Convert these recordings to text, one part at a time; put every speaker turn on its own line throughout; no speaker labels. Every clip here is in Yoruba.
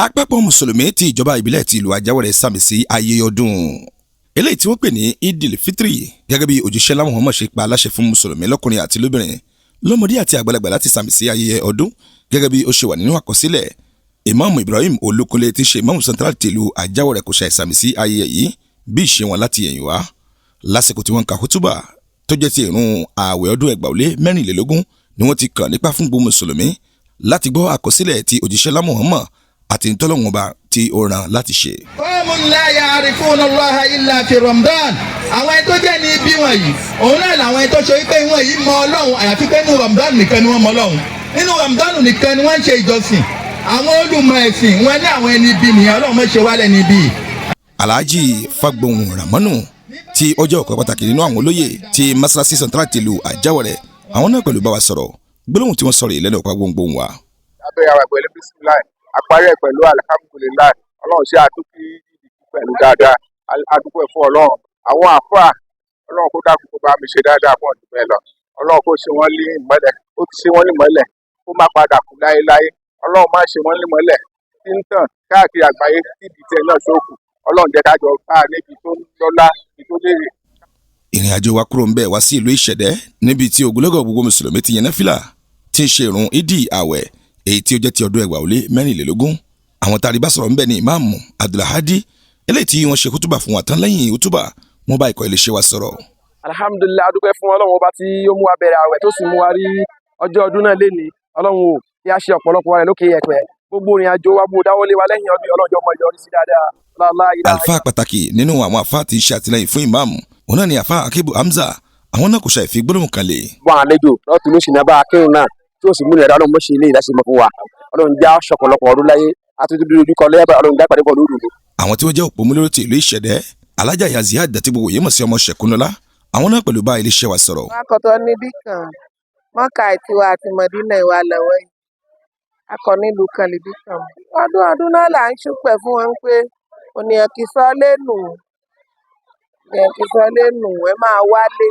Àpapọ̀ Mùsùlùmí ti ìjọba ìbílẹ̀ ti ìlú Ajáwẹ̀rẹ̀ sàmì sí ayẹyẹ ọdún eléyìí tí wọ́n pè ní Idil Fitri, gẹ́gẹ́ bí òjíṣẹ́ ńlá Muhammad ṣe pa aláṣẹ fún Mùsùlùmí lọ́kùnrin àti lóbìnrin, lọ́mọdé àti àgbàlagbà láti sàmì sí ayẹyẹ ọdún gẹ́gẹ́ bí ó ṣe wà nínú àkọsílẹ̀. Imam Ibrahim Olúkunlé tí ṣe Imam Central tìlú Ajáwẹ̀rẹ̀ kò ṣàì sàmì sí ayẹyẹ yìí bí ìṣe wọn láti ẹ̀yìn wá. Lásìkò tí wọ́n ń ka kútúbà tó jẹ́ ti ìrun ààwẹ̀ ọdún 2024 ni wọ́n ti kàn nípa fún gbogbo Mùsùlùmí láti gbọ́ àkọsílẹ̀ ti òjíṣẹ́ ńlá Muhammad àti ntọ́lọ́wọ́n ọba tí ó rán láti ṣe.
قوم لا يعرفون الله إلا في رمضان. Àwọn ẹni tó jẹ́ ní ibi wọ̀nyí, òun náà làwọn ẹni tó ṣe wípé wọ́n yìí mọ Ọlọ́run àyàfi pé nínú Ramadan nìkan ni wọ́n mọ Ọlọ́run, nínú Ramadan nìkan ni wọ́n ń ṣe ìjọsìn. Àwọn olùmọ̀ ẹ̀sìn wọn ní àwọn ẹni ibi nìyẹn. Ọlọ́run má ṣe wá lẹ́ni ibi.
Alhaji Fagbohun Ramanu tí ó jẹ́ ọ̀kan pàtàkì nínú àwọn olóyè ti Masalasi Central tìlú Àjáwọ̀rẹ̀, àwọn náà pẹ̀lú bá wa sọ̀rọ̀. Gbólóhùn tí wọ́n sọ̀rọ̀ yìí lẹ́nu ọ̀pá gbòǹgbò wa.
Abẹ́rẹ́ àwọn pẹ̀lú bisimilahi, àparí ẹ̀ pẹ̀lú alihamudulilayi. Ọlọ́run ṣe àtúnkì pẹ̀lú dáadáa, adúpẹ́ fún Ọlọ́run. Àwọn àfáà, Ọlọ́run kó dákun, kó bá mi ṣe dáadáa fún ọdún bẹ́ẹ̀ lọ. Ọlọ́run kó ṣe wọ́n ní ìmọ́lẹ̀, ó ti ṣe wọ́n ní ìmọ́lẹ̀, kó má padà kú láéláé. Ọlọ́run má ṣe wọ́n ní ìmọ́lẹ̀ tí ń tàn káàkiri àgbáyé tí ìdí tẹ̀ náà ṣókù. Ọlọ́run jẹ́ ká jọ bá a níbi tó lọ́lá, ibi tó lérè.
Ìrìn àjò wa kúrò ń bẹ̀ wá sí ìlú Ìṣẹ̀dẹ́, níbi tí ogunlọ́gọ̀ gbogbo Mùsùlùmí ti yan náfìlà tí ń ṣe ìrun Ìdí àwẹ̀ èyí tí ó jẹ́ ti ọdún 2024. Àwọn tá a rí bá sọ̀rọ̀ ń bẹ̀ ní Ìmáàmù Abdulhadi, eléyìí tí wọ́n ṣe kútùbà fún wa tán. Lẹ́yìn kútùbà, wọ́n bá ikọ̀ iléeṣẹ́ wa sọ̀rọ̀.
Alhamdulilayi, adúpẹ́ fún Ọlọ́run ọba tí ó mú wa bẹ̀rẹ̀ àwẹ̀, tó sì mú wa rí ọjọ́ ọdún náà lénìí. Ọlọ́run o, kí a ṣe ọ̀pọ̀lọpọ̀ rẹ̀ lókè yẹ̀pẹ̀. Gbogbo ìrìn àjò wa, gbogbo dáwọ́lé wa lẹ́yìn ọdún, Ọlọ́run ọmọ yọrí sí dáadáa.
Àlùfáà pàtàkì nínú àwọn àfáà tí ń ṣe àtìlẹ́yìn fún ìmáàmù, òun náà ni àfáà Akibu Hamza. Àwọn náà kò ṣàì fi gbólóhùn kan lé.
Bọ́n àlejò lọ́tún lóṣù náà bá akérò náà tí ó sì múlẹ̀. Ọlọ́run mọ̀ ṣe ilé ìdásí mọ́ fún wa. Ọlọ́run já ṣọ̀pọ̀lọpọ̀ ọdún láyé àtúntò dúdú kọ lẹ́yìn. Ọlọ́run já pàdé pọ̀ lódùdú.
Àwọn tí wọ́n jẹ́ òpómúléró ti ìlú Ìṣẹ̀dẹ́, Alájà Yaziad àti gbogbo yìí mọ̀ sí ọmọ Ṣẹ̀kúnlọ́lá, àwọn náà pẹ̀lú bá iléeṣẹ́ wa sọ̀rọ̀.
Akọ̀tọ̀ níbí kan Mọ́kà tiwa àti Mọ̀dínà ìwà lọ́wọ́ yìí akọ nílùú kan níbí kan. Ọdún ọdún náà là ń ṣúpẹ̀ fún wọn pé ònìyàn kì í sọ lẹ́nu, ònìyàn kì í sọ lẹ́nu. Ẹ máa wálé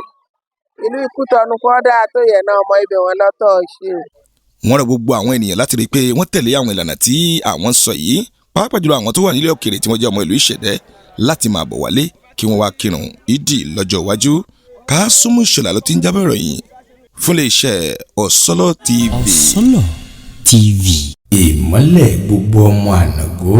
ìlú Ìkútọ́nù kọ́ dáa tó yẹ náà, ọmọ ibẹ̀ wọn lọ́tọ̀ ṣe o.
Wọ́n rọ gbogbo àwọn ènìyàn láti rí i pé wọ́n tẹ̀lé àwọn ìlànà tí àwọn sọ yìí, pàápàá jùlọ àwọn tó wà nílẹ̀ òkèèrè tí wọ́n jẹ́ ọmọ ìlú Ìṣẹ̀dẹ́, láti máa bọ̀ wálé kí wọ́n wá kírun ìdí lọ́jọ́ iwájú. Kásùmù Ìṣọ̀lá ló ti ń jábọ̀ ìròyìn fún iléeṣẹ́ Ọ̀sọ́lọ̀ TV.
Ọ̀sọ́lọ̀ TV.
Ìmọ́lẹ̀ gbogbo ọmọ ànàgó.